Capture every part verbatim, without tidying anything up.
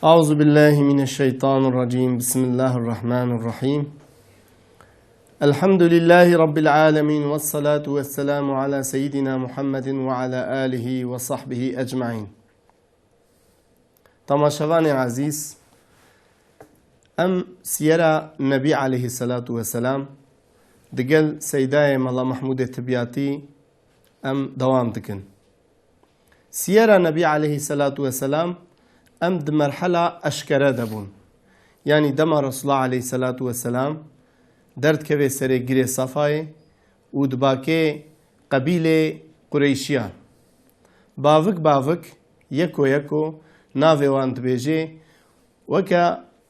أعوذ بالله من الشيطان الرجيم. بسم الله الرحمن الرحيم. الحمد لله رب العالمين، والصلاة والسلام على سيدنا محمد وعلى آله وصحبه أجمعين. Temaşevanê ezîz, em siyera Nebî aleyhisselatu vesselam digel Seydayê Mela Mehmûdê Tibyatî em dewam dikin. Siyera Nebî aleyhisselatu vesselam em di merhela eşkere de bûn. Yanî dema Resulullah aleyhisselatu vesselam derdikeve serê girê Safayê û dibakê qebîlê Qureyşiyan. Bavik bavik, yeko yeko navê wan dibêjê, weke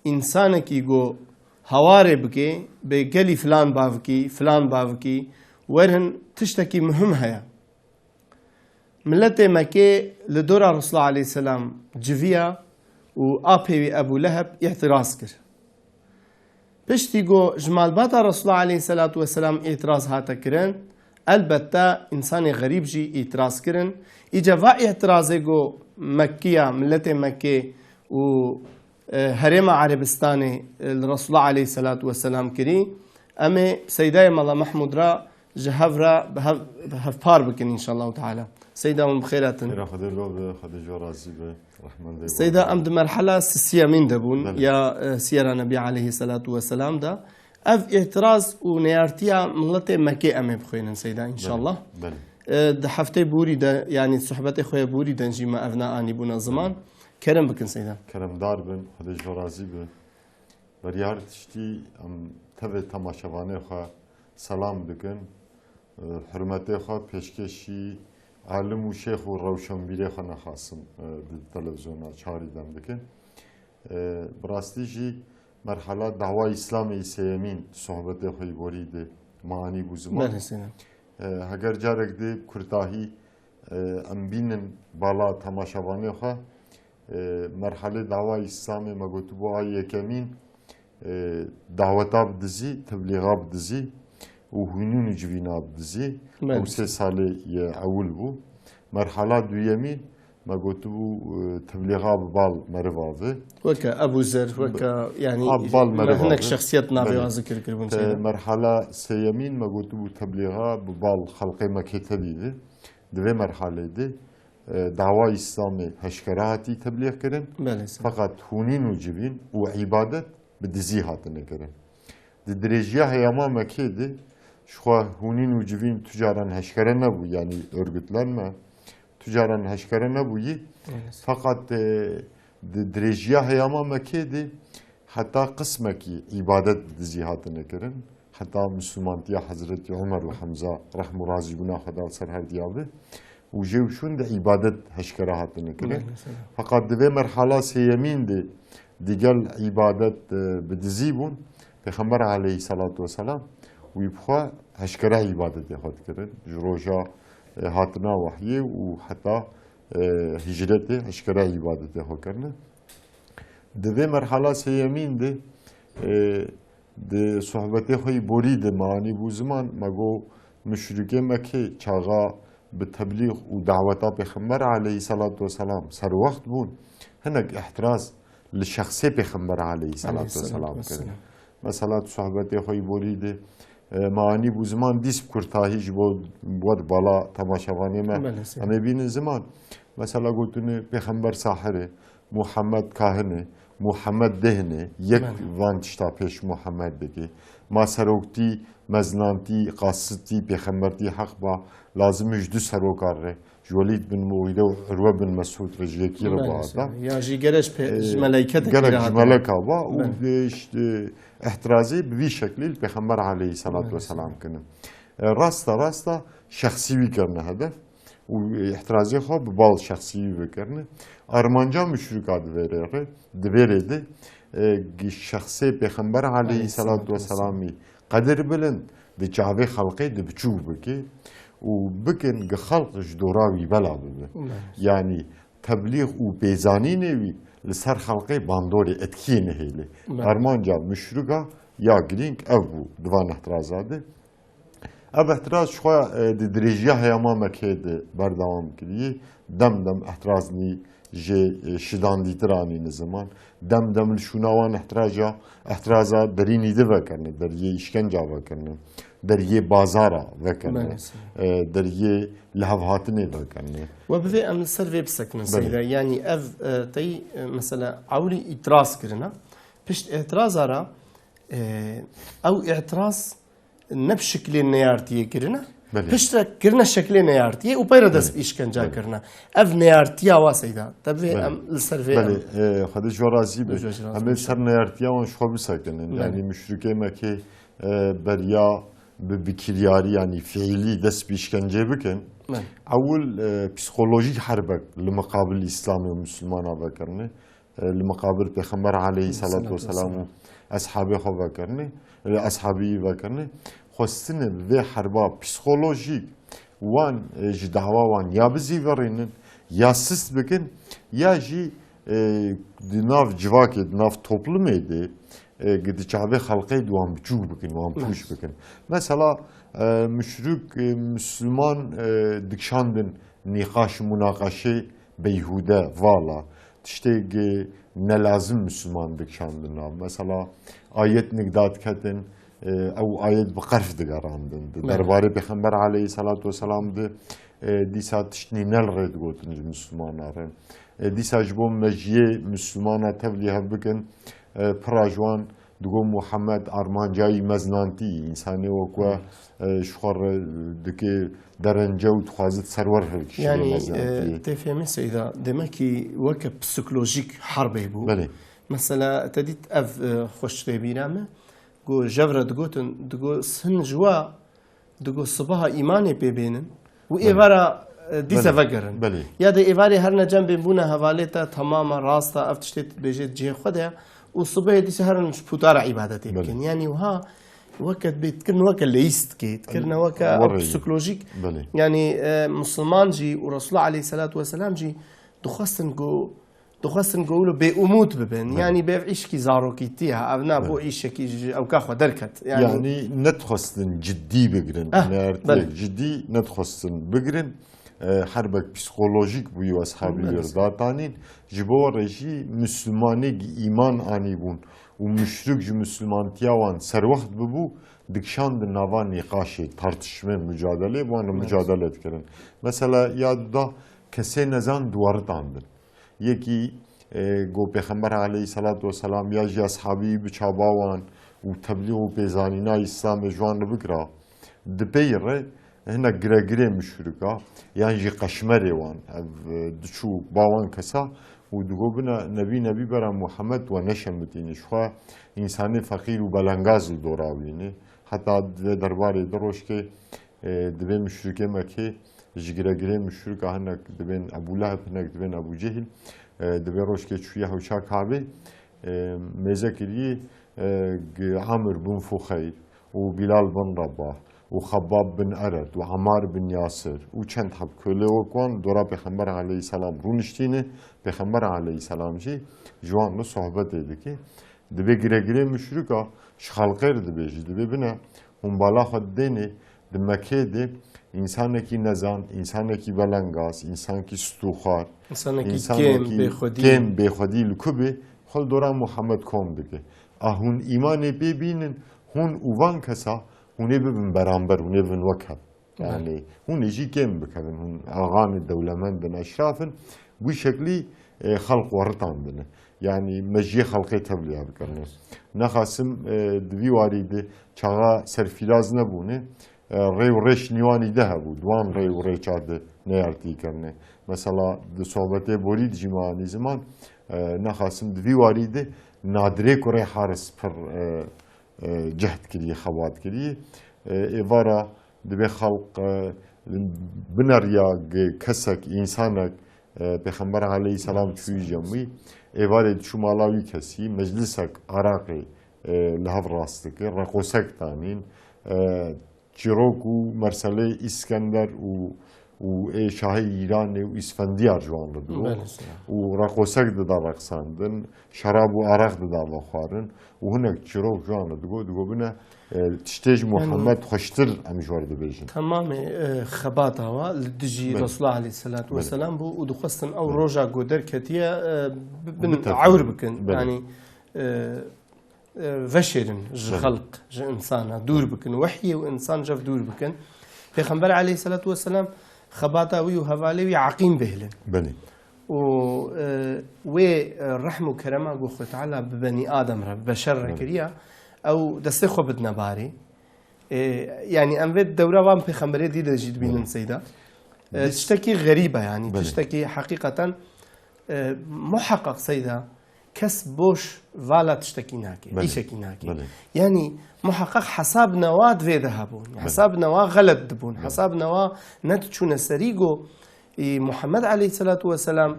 însanekî ku hewarê bike, bê gelî filan bavikî, filan bavikî, werin tiştekî muhim heye. Miletê Mekkê li dora Resulullah aleyhisselam civiya û apê wî Ebû Leheb îtiraz kir. Piştî ku ji malbata Resulullah aleyhisselatu vesselam îtiraz hate kirin, elbette însanê xerîb jî îtiraz kirin. Îca va îtirazê ku Mekkiya, miletê Mekkê û, e, herêma Erebistanê, e, li Resulullah aleyhisselatu vesselam kirî, em ê Seydayê Mela Mehmûd re ji hev re bi hev, bi hevpar bikin înşallahu teala. Seyda, hûn bi xêr hatin. Xêra Xwedê li we be, Xwedê ji we razî be. Rehmendê we. Seyda, em di merhela sisiyemîn de bûn, belê, ya, e, Siyera Nebî aleyhisselatu vesselam de. Ev îtiraz û neyartiya miletê Mekkê em ê bixwînin, Seyda, înşallah. Belê, belê. E, di heftê borî de, yanî sohbetê xwe yê borî de jî me ev ne anîbûna ziman. Belê. Kerem bikin, Seyda. Keremdar bin, Xwedê ji we razî be. Beriya her tiştî em tevê temaşevanê xwe selam dikin. E, hurmetê xwe pêşkêşî alim û şêx û rewşenbîrê xwe nexasim, e, di televizyona çarî dem dikin. E, bi rastî jî merhala dawa Îslamê yî sêyemîn sohbetê xwe yî borî de me anîbû ziman. Belê, sêyem. E, heger carek di kurtahî, e, em bînin bala temaşevanê xwe, e, merhalê dawa Îslamê me gotibû a yekemîn, e, daweta bi dizî, teblîxa bi dizî û hûnîn û civîna bi dizî. Belê. Ew sê salê ye ewil bû. Merhala duyemîn me gotibû, e, teblîxa bi bal meriv ave. Weke Ebû Zer, weke, yanî, a bi bal meriv ave. Hinek şexsiyet navê, belê, wan zikir kiribûn, te-, seyda. Merhala sêyemîn me gotibû teblîxa bi bal xelqê Mekkê tevî de. Di vê merhalê de, e, dawa Îslamê heşkere hatî teblîx kirin. Belê, seyda. Feqet hûnîn û civîn û îbadet bi dizî hatine kirin. Di dirêjiya heyama Mekkê de, ji xwe hûnîn û civîn tu caran heşkere nebû, yanî örgütlenme, tu caran heşkere nebûyî. Maalesef. Feqet, e, di dirêjiya heyama Mekkê de heta qismekî îbadet bi dizî hatine kirin. Heta Mislimantiya Hezretî Omer û Hemza, rehm û razîbûna Xweda li ser her diya be, û jê û şûn de îbadet heşkere hatine kirin. Belê, mesela. Feqet di vê merhala sêyemîn de digel îbadet, e, bi dizî bûn, Pêxember aleyhisselatu vesselam wî bi xwe heşkere îbadetê xwe dikirin. Ji roja, e, hatina wehyê û heta, e, hicretê heşkere îbadetê xwe kirine. Di vê merhala sêyemîn de, e, di sohbetê xwe yî borî de me anîbû ziman, me got, muşrikê Mekkê çaxa bi teblîx û daweta Pêxember aleyhisselatu vesselam serwext bûn, hinek îtiraz li şexsê Pêxember aleyhisselatu vesselam kirin. Aleyhisselatu vesselam. Mesela tu sohbetê xwe yî borî de, e, me anîbû ziman, dîs bi kurtahî ji bo we di bala temaşevanê me. Belê, seyda. Em ê bînin ziman. Mesela gotine Pêxember sahir e, Muhammed kahin e, Muhammed dêhn e, yek, belê, van tişta pêş Muhammed dike. Ma seroktî, mezinantî, qasitî, pêxembertî heq ba, lazim e ji du serokan re, ji Welîd bin Muxîre û Urwe bin Mesûd re ji yekî re, belê, bihata. Ya jî gerek pê-, ee, ji meleyketekî gerek re ji hate. Meleka ba û, belê, de işte, îtirazê bi vî şeklî li Pêxember aleyhisselatu, belê, vesselam kirin. E, rasta rasta şexsî wî kirine hedef û, e, îtirazê xwe bi bal şexsî wî vekirine. Armanca muşrika di vê rê re, di vê rê de, e, gi şexsê Pêxember aleyhisselatu, aleyhisselatu vesselam, vesselamî qedir bilind di çavê xelqê di biçûk bike û bikin gi xelq ji dora wî bela bibe. Belê. Yanî teblîx û pêzanînê wî li ser xelqê bandorê, etkiyê nehêle. Belê. Armanca muşrika ya girîng ev bû di van îtiraza de. Ev ihtiraz ji xwe, e, di dirêjiya heyama Mekê de berdewam kiriye. Dem dem ihtiraz nî ji, e, şidandîtir anîne ziman. Dem dem li şûna wan ihtiraca, ihtiraza derînî de vekirine, deriyê îşkenca vekirine, deriyê bazara vekirine, Belê, sê. e, deriyê lihevhatinê vekirine. We bi vê em li ser vê bisekinin Belê. Seyda. Yanî ev, e, tey, e, mesela ewlî îtiraz kirine. Pişt îtiraza re, e, ew îtiraz ne bi şiklê neyartiyê kirine. Belê. Piştre kirine şeklê neyartiyê û peyre dest Belê. Bi îşkenca Belê. Kirine. Ev neyartiya wa Seyda. Te bi vê Belê. Em li ser vê Belê. Em. E, Xwedê ji we razî be. Ji we jî razî Em ê be. Ser neyartiya wan ji xwe bisekinin. Belê. Yanî muşrikê Mekê, e, beriya bi, bi kiryarî, yanî fiîlî dest bi îşkencê bikin. Belê. Ewil, e, psîkolojîk herbek li miqabil Îslamê û Misilmana vekirine. E, li miqabil Pêxember aleyhî salatu Salatu weselam û weselam. Eshabê xwe vekirine, e, eshabî vekirine. Xwestine bi vê herba psîkolojîk wan, e, ji dawa wan ya bizîvirînin, ya sist bikin, ya jî, e, di nav civakê, di nav toplumê de, e, di çavê xelqê de wan biçûk bikin, wan pûç Belê. Bikin. Mesela, e, muşrik, e, Müslüman, e, dikşandin nîqaş, munaqeşê beyhûde, vala. Tiştê, e, nelazim Müslüman dikşandin nav. Mesela, ayet nik dadiketin, e, ew ayet bi qerf digerandin. Di Belê. Derbarê Pêxember aleyhî salatu weselam de, e, dîsa tiştnî ne li rê digotin ji Misilmana re. E, dîsa ji bo mejiyê Misilmana tevlî hev bikin, e, pira ji wan digo Muhammed armanca wî meznantî, însanê wek we, e, ji xwe re dike derence û dixwaze ser wer hilkişîne Yanî, meznantiyê. E, tê fêmî Seyda, demekî weke psîkolojîk herbê bû. Belê. Mesela, te dît ev, e, xweş tê bîra me, ku jev re digotin, digo sin ji we Digo sibaha îmanê pê bênin û Belê. Êvara, e, dîse Belê. Vegerin. Belê. Ya de êvarê her necem bên bûne hevalê te, tamam e, rast e, ev tiştê tu dibêjê di cihê xwe de ye û sibehê dîse herin ji pûta re îbadetê Belê. Bikin. Yanî wiha weke dibê dikirine weke leîst kê, dikirine weke Warê. Psîkolojîk. Belê. Yanî, e, Misliman jî û Resulullah aleyhisselatu vesselam jî dixwestin ku Dixwestin ku wilo bêumûd bibin. Belê. Yanî bi ev îşkî zarokîtî ha, ev na bo Belê. Îşekî ji ewka xwe derket. Yanî Yanî nedixwestin ciddî bigirin. Eh, Neyartiyek belê. Ciddî nedixwestin bigirin. E, herbek psîkolojîk bûyî û eshabî Belê. Wê datanîn. Ji bo re jî Mislimanêk îman anîbûn û muşrik ji Mislimantiya wan serwext bibû, dikşandin nava nîqaşê, tartişmê, mucadelê, wan re Belê. Mucadele dikirin. Mesela ya da kesê nezan duwaritandin. Yekî, e, go Pêxember aleyhisselatu vesselam ya jî eshabî bi çaba wan û teblîx û pêzanîna Îslamê ji wan re bikira, di pey re hinek giregirê muşrika yan jî qeşmerê wan, ev, e, diçû ba wan kesa û digo bina nebî nebî bera Muhammed we neşemitîne. Ji xwe însanê feqîr û belengaz li dora wî ne. Heta di vê derbarê de rojkê E, divê muşrikê Mekê ji giregirê muşrika hinek dibên Ebû Leheb, hinek dibên Ebû Cehîl, e, divê rojkê çûye hewşa Kabê, e, mêze kirî, e, gi Amir bin Fuxeyr û Bilal bin Rabah û Xebbab bin Eret û Amar bin Yasir û çend heb kölê wek wan dora Pêxember aleyhisselam rûniştîne, Pêxember aleyhisselam jî ji wan re sohbetê dike. Divê giregirê muşrika ji xelqê re dibêje, dibê bine, hûn bala xwe didênê, di Mekê de însanekî nezan, însanekî belengaz, însankî stûxar, Însanekî însanekî kêm, bêxwedî. Kêm, bêxwedî li ku bê, xwe li dora Muhammed kom dike. A hûn îmanê pê bînin, hûn û van kesa hûn ê bibin beramber, hûn ê bibin wek hev. Belê. Yanî hûn ê jî kêm bikevin, hûn axan in, dewlemend in, eşraf in, wî şeklî, e, xelq weritandine. Yanî mejiyê xelqê tevlî bikevin. Nexasim, e, di vî warî de çaxa serfîraz nebûne, e, rê û rêç nîwanî de hebû, di wan rê û rêça de neyartî kirine. Mesela di sohbetê borî de jî me anî ziman, e, nexasim di vî warî de Nadirê kurê Haris pir, e, e, cehd kirî, xebat kirî. E, êvara divê xelq, e, bineriya g-, kesek, însanek, e, Pêxember aleyhisselam çûyî cem wî, êvarê diçû mala wî kesî, meclisek araqê, e, li hev rast dike, reqosek danîn, e, çîrok û merselê Îskender û, û ê şahê Îranê û Îsfendiyar ji wan re digot. Belê, sera. Û reqosek dida reqsandin, şerab û araq dida vexwarin û hinek çirov ji wan re digot, digot bine, e, tiştê ji Yani Muhammed xweştir em ji we re dibêjin. Temamê, e, xebata wa li dijî Belê. Resulullah aleyhisselatu Belê. Vesselam bû û dixwestin ew Belê. Roja ku derketiye, e, bi-, bin Bitefin. Ewr bikin. Belê. Yani, e, e, veşêrin ji Belê. Xelq, ji insana dûr bikin. Wehyê û insan jev dûr bikin. Pêxember aleyhisselatu vesselam xebata wî û hevalê wî eqîm bêhlin. Belê. Û, e, wê, e, rehm û kerema ku Xwe Teala bi benî Adem re, bi beşer re Belê. Kiriya, ew destê xwe bidine barê. E, yani em vê dewra van pêxemberê dî de jî dibînin Belê. Seyda. E, Biz tiştekî xerîb e yani, Belê. Tiştekî heqîqeten, e, muheqeq Seyda, kes boş vala tiştekî nake, Belê. Îşekî nake. Belê. Yani muheqeq hesab newa di vê de hebûn. Belê. Hesab newa xelet dibûn. Belê. Hesab newa ne diçûne serî go, e, Muhammed aleyhisselatu vesselam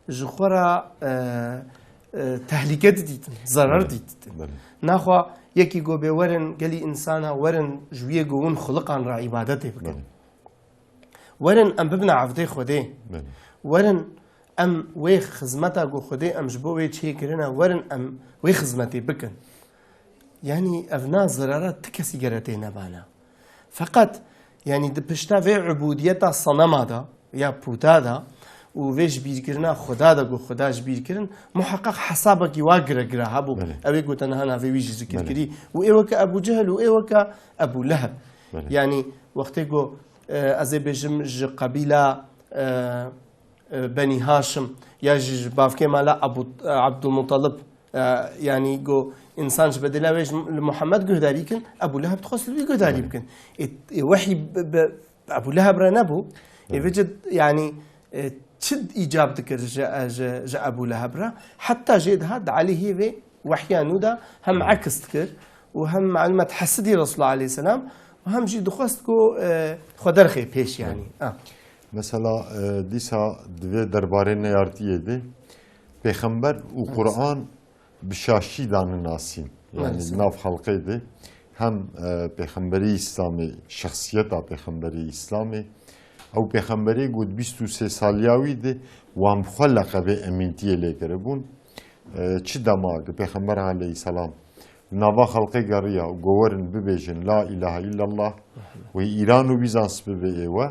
ji xwe re, e, e, tehlîke didîtin, zarar Belê. Didîtin. Belê. Naxwe yekî go bê werin gelî insana, werin ji wiyê go hûn xuliqan re îbadetê bikin. Belê. Werin em bibine evdê Xwedê. Belê. Werin em wê xizmeta ku Xwedê em ji bo wê çêkirine, werin em wê xizmetê bikin. Yani ev na zirara ti kesî gere tê nebana. Feqet, yani di pişta vê ubudiyeta sanema de, ya puta de û vê ji bîrkirina Xuda de ku Xuda ji bîr kirin, muheqeq hesabekî wa gire gire hebû. Belê. Ew ê ku te niha navê wî jî zikir Belê. Kirî. Û ê weke Ebû Cehil û ê weke Ebû Leheb. Belê. Yani wextê ku E, ez ê bêjim ji qebîla, e, e, Benî Haşim ya jî ji bavkê mala Ebû, e, Ebdulmutalib, e, yanî go însan ji bedêla wê ji li Muhammed guhdarî kin, Ebû Leheb dixwest li wî guhdarî Belê. Bikin. Ê, ê, wehî bi, bi Ebû Leheb re nebû. Ê, Belê. Vê cid, yanî, e, çi îcab dikir ji, e, ji, ji Ebû Leheb re? Heta jê dihat di alîhiyê vê wehya nû de hem Belê. Eks dikir û hem malûm e dihesidî Resulullah aleyhisselam û hem jî dixwest ku, e, xwe derxê pêş, yanî. Belê. Ha. Mesela, e, dîsa di vê derbarê neyartiyê de Pêxember û Evet. Quran bi şaşî dane nasîn. Yanî Maalesef. Di nav xelqê de hem, e, Pêxemberî Îslamê, şexsiyeta Pêxemberî Îslamê, ew Pêxemberê ku di bîst û sê saliya wî de wan bi xwe leqebê emîntiyê lê kiribûn. E, çi dema ku Pêxember aleyhisselam nava xelqê geriya û go werin bibêjin La ilahe illallah wê Îran û Bîzans bibe êwe,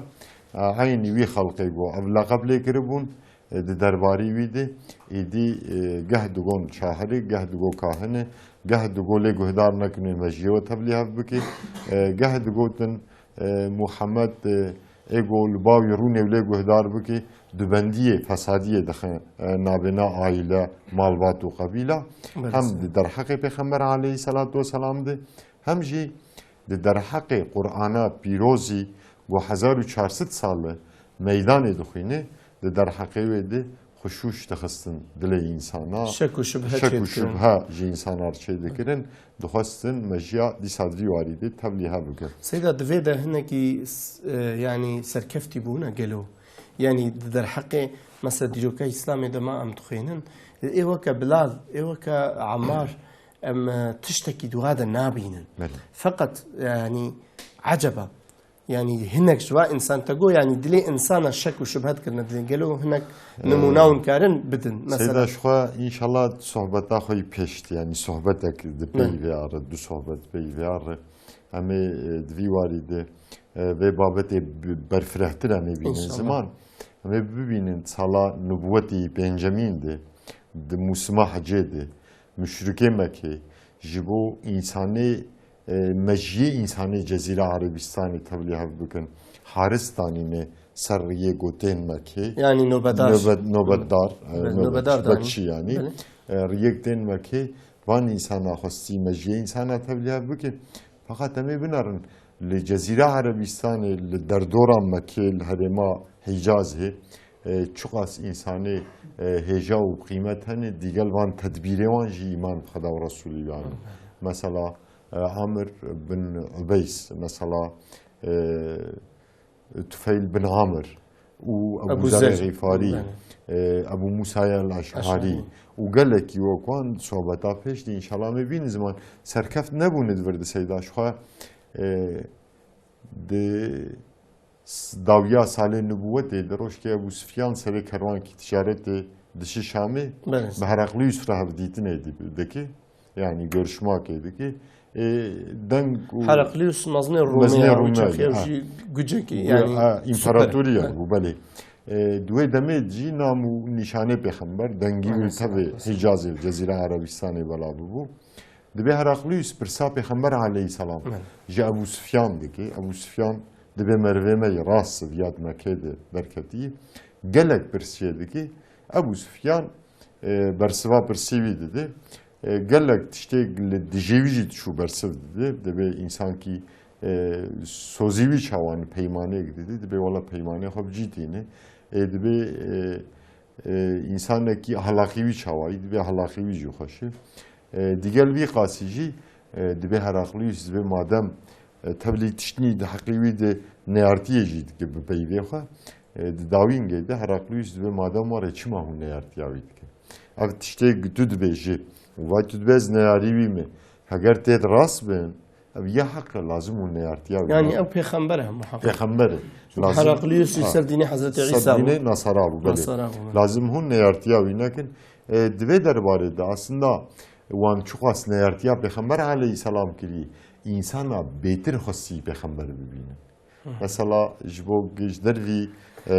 e, eynî wî xelqê ku ev leqeb lê kiribûn, e, di derbarî wî de êdî, e, geh digon şahirê, geh digo kahine, geh digo lê guhdar nekine mejiyê we tevlî hev bike, e, geh digotin, e, Muhammed, e, ê go li bawî rûnê û lê guhdar bike, dubendiyê, fesadiyê dixe, e, nabêna aîle, malbat û qebîla. Belê. Hem di derheqê Pêxember aleyhisselatu vesselam de, hem jî di derheqê Qur'ana pîrozî ku hezar û çar sed sal e meydanê dixwîne, di derheqê wê de xuşûş dixistin dilê însana. Şek û şibhe Şek û çêdikirin. Şibhe ji însana re çêdikirin. Dixwestin mejiya dîsa di vî warî de tevlî hev bike. Seyda, di vê de hinekî s-, e, yanî serkeftî bûne gelo. Yanî di derheqê mesela dîroka Îslamê de ma em dixwînin, ê weke Bilal, ê weke Ammar, em, e, tiştekî di wa de nabînin. Belê. Feqet, yanî, eceba, yanî hinek ji va însan te got, yanî dilê însana şek û şibhe dikirine dilê. Gelo hinek Ee, nimûna hûn karin bidin? Mesela. Seyda, ji xwe înşallah sohbeta xwe yî pêş, yanî sohbetek di pey Belê. Vê are, du sohbet pey vê are. Em ê, e, di vî warî de, e, vê babetê bi-, berfirehtir em ê bînin İnşallah. Ziman. Em ê bibînin sala nubwetê yî pêncemîn de, di mûsima hecê de, muşrikê Mekê ji bo însanê, e, mejiyê însanê Cezîra Erebîstanê tevlî hev bikin, haris danîne ser riyê gotên Mekê. Yanî nobedar. Nobet-, nobetdar, e, Be-, nobet-, nobedar danî. Bekçî yanî. Belê. E, riyek tên Mekê, van însana xwestî mejiyê însana tevlî hev bike. Feqet em ê binerin, li Cezîra Erebîstanê, li derdora Mekê, li herêma Hîcazê, e, çiqas însanê, e, hêja û qîmet hene, digel van tedbîrê wan jî îman bi Xweda û Resûlî wan. Mesela, e, Amir bin Ubeys, mesela, e, Tufeyl bin Amir û Ebu Ebu Zerê Zer. Xîfarî, Belê. E, Ebu Musaya el-Eş'arî Eş'arî. Û gelekî wek wan sohbeta pêş de înşallah me bîn ziman serkeft nebûne di vir de Seyda ji xwe, e, di s-, dawiya salê nubûwetê di rojkê Ebû Sufyan serê kerwankî ticaretê dişi Şamê, belê, bi Heraklius re hevdîtinê di-, dike. Yanî görüşmakê dike. Ê, deng û Heraklius mezinê Rûmê mezinê ya, Rûmê çaxê ya, ha. Jî gucekî, yanî, ha, împaratorî ya bû, belê. Ê, di wê demê jî nam û nîşanê pêxember, dengî wî tevê Hicazê, Cezîra Erebistanê bela bibû. Dibê Heraklius pirsa pêxember aleyhisselam ji Ebû Sufyan dike. Ebû Sufyan dibê merivê me yê rast, viya di Mekkê de derketî. Gelek pirsiyê dike. Ebû Sufyan, e, bersiva pirsê wî dide. E, gelek tiştê li dijê wî jî diçû bersiv dide. Dibê însankî, e, sozî wî çawan peymanêk dide. Dibê wela peymanê xwe bi cî tîne. E, dibê, e, e, însanekî ahlaqî wî çawayî, dibê ahlaqî wî jî xweş e. E, digel vî qasî jî, e, dibê Heraklius dibê madem, e, tevlî tiştnî di heqî wî de neyartiyê jî dike bi peyvê xwe. E, di dawîngê de Heraklius dibê madem were çima hûn neyartiya wî dikin? Ev tiştê tu dibêjî û vay tu dibê ez neyarî wî me. Heger tê di rast bin, ev ya heq e, lazim hûn neyartiya wî. Yanî ew pêxember e muheqeq. Pêxember e. Lazim, Heraklius jî ser dînê Hezretî Îsa bû. Ser dînê Nasara bû, belê. Nasara bû, belê. Lazim hûn neyartiya wî nekin. E, di vê derbarê de aslında wan çiqas neyartiya pêxember aleyhisselam kirî, însana bêtir xwestî pêxember bibînin. Mesela ji bo ji dervî, e,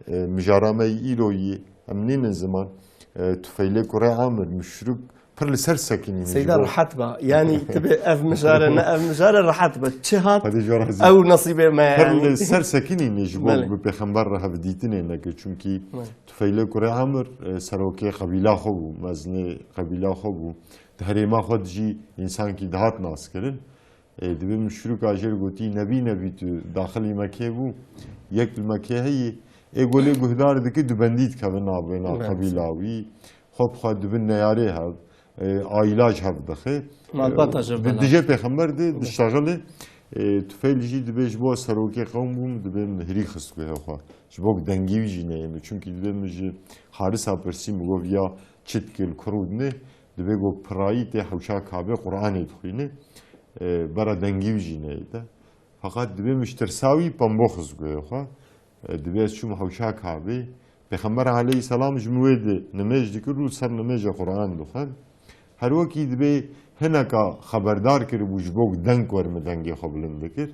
e, mijara me yî îro yî, em nînin ziman, e, Tufeylê kurê Amir, muşrik pir li ser sekinîne. Seyda, ji bo rehet ba. Yanî, tu bê ev mijare, ne ev mijare, rehet ba. Çi hat, Xwedê ji we razî, ew nesîbê me, pir yanî, li ser sekinîne ji bo, belê, bi pêxember re hevdîtinê neke. Çunkî, belê, Tufeylê kurê Amir, e, serokê qebîla xwe bû, mezinê qebîla xwe bû. Di herêma xwe de jî însankî dihat naskirin. E, dibê muşrika jêr gotî, "Nebî, nebî tu daxilî Mekkê bû. Yek li Mekkê heyî." Ê golê guhdar dike, dibendî dikeve navbêna, belê, qebîla wî. Xwe bi xwe dibin neyarê hev, e, aîlac hev dixe. Malbata, e, ji di, bela, dijê pêxember de, belê, diştexile. E, Tufeyl jî dibê ji bo serokê qewm bûm, dibê min hirî xist guhê xwe. Ji bo dengî wî jî neyê min. Çunkî dibê min ji Harisa pirsî, min got, "Ya çi dikê li kurû dinê?" Dibê got, "Pirayî tê hewşa Kabê Qur'anê dixwîne." E, bera dengî wî jî neyê te. Feqet dibê min ji tirsa wî pembo xist guhê xwe. E, dibê ez çûm hewşa Kabê. Pêxember aleyhisselam ji min wê de nimêj dikir û ser nimêja Qur'an dixwend. Her wekî dibê hineka xeberdar kiribû ji bo deng wer min dengê xwe bilind dikir.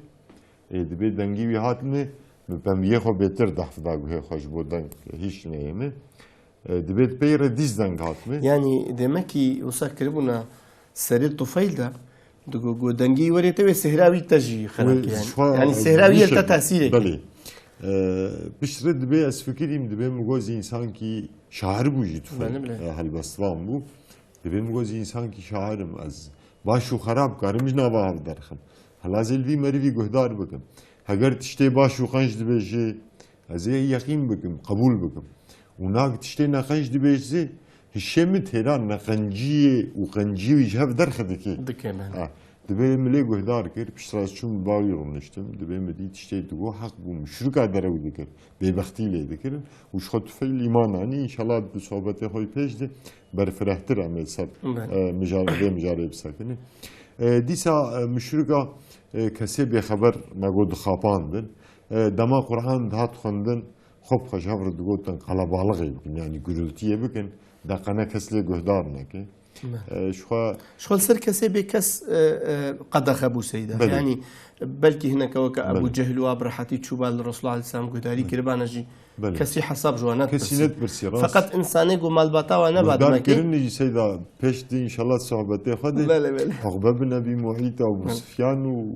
Ê, dibê dengî wî hat min, min pembiyê xwe bêtir dehf da guhê xwe ji bo deng hîç neyê min. E, dibê di pey re dîs deng hat min. Yanî demekî wisa kiribûna serê Tufeyl de, digo, go dengî werê te wê sehra wî te jî xerab, wê, yanî. Ji xwe, yanî, e, sehra wî ye te tesîrê. Belê. E, piştre dibê ez fikirîm, dibê min got zî însankî şair bû jî Tufeyl. Belê, belê. E, helbestvan bû. Dibê min got zî însankî şair im ez. Baş û xerab karim ji nava hev derxim. Hela zê li vî merivî guhdar bikim. Heger tiştê baş û qenc dibêje, ez ê yeqîn bikim, qebûl bikim. Û nag tiştê neqenc dibêje, hişê min têra neqenciyê û qenciyê wî ji hev derxe dike. Dike, belê. Ha, dibê min lê guhdar kir, piştre ez çûm bi bawî rûniştim, dibê min dî tiştê digo heq bû, muşrika derew dikir, bêbextî lê dikirin. Û ji xwe Tufeyl îman anî, înşallah bi sohbetê xwe yê pêş de berfirehtir em ê ser, belê, e, mijar-, vê mijarê bisekinin. E, dîsa, e, muşrika, e, kesê bêxeber me got dixapandin. E, dema Qur'an dihat xwendin, xwe bi xwe ji hev re digotin, qelebalixê bikin, yanî gurultiyê bikin, deqene kes lê guhdar neke. Belê. E, ji xwe Ji xwe li ser kesê bêkes, e, e, qedexe bû Seyda. Belê. Yanî belkî hineke weke Ebu, belê, Cehil û Abrahatî çûba li Resulullah aleyhisselam guhdarî, belê, kiribana jî. Belê. Kesî hesab ji wan nedipirsî. Kesî nedipirsî, rast. Feqet însanê ku malbata wan ne, guhdar badimekê kirin jî Seyda, pêş de înşallah sohbetê xwe de, belê, belê, Uqbe bin Ebî Muît, Ebu, belê, Sufyan û,